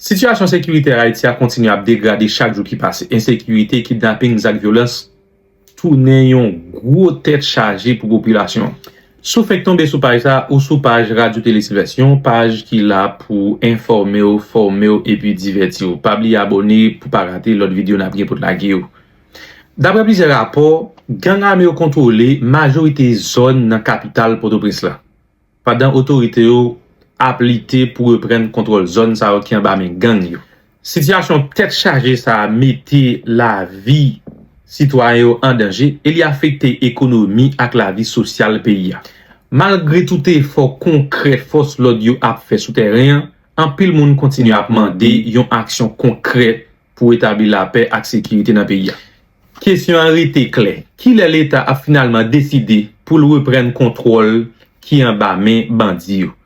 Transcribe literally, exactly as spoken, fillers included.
Sitiyasyon sekirite Ayiti a kontinye ap degrade chak jou ki pase. Ensekirite, kidnaping, zak vyolans tounen yon gwo tèt chaje pou popilasyon an. Si w fenk tonbe sou paj sa, ou sou paj Radyo Tele Silvès, yon paj ki la pou enfòme w, fòme w epi divèti w. Pa bliye abòne pou pa rate lòt videyo n ap gen pou n lage yo. Daprè plizyè rapò, gang ame yo kontwole majorite zòn nan kapital Pòtoprens la, pandan otorite yo ap lite pou reprann kontwòl zòn sa yo ki anba men gang yo. Sitiyasyon tèt chaje sa a mete lavi sitwayen yo an danje e li afekte ekonomi ak lavi sosyal peyi a. Malgre tout efò konkrè fòs lòd yo ap fè sou tèren an, anpil moun kontinye ap mande yon aksyon konkrè pou etabli lapè ak sekirite nan peyi a. Kesyon an rete klè. Kilè Leta ap finalman deside pou l reprann kontwòl ki anba men bandi yo?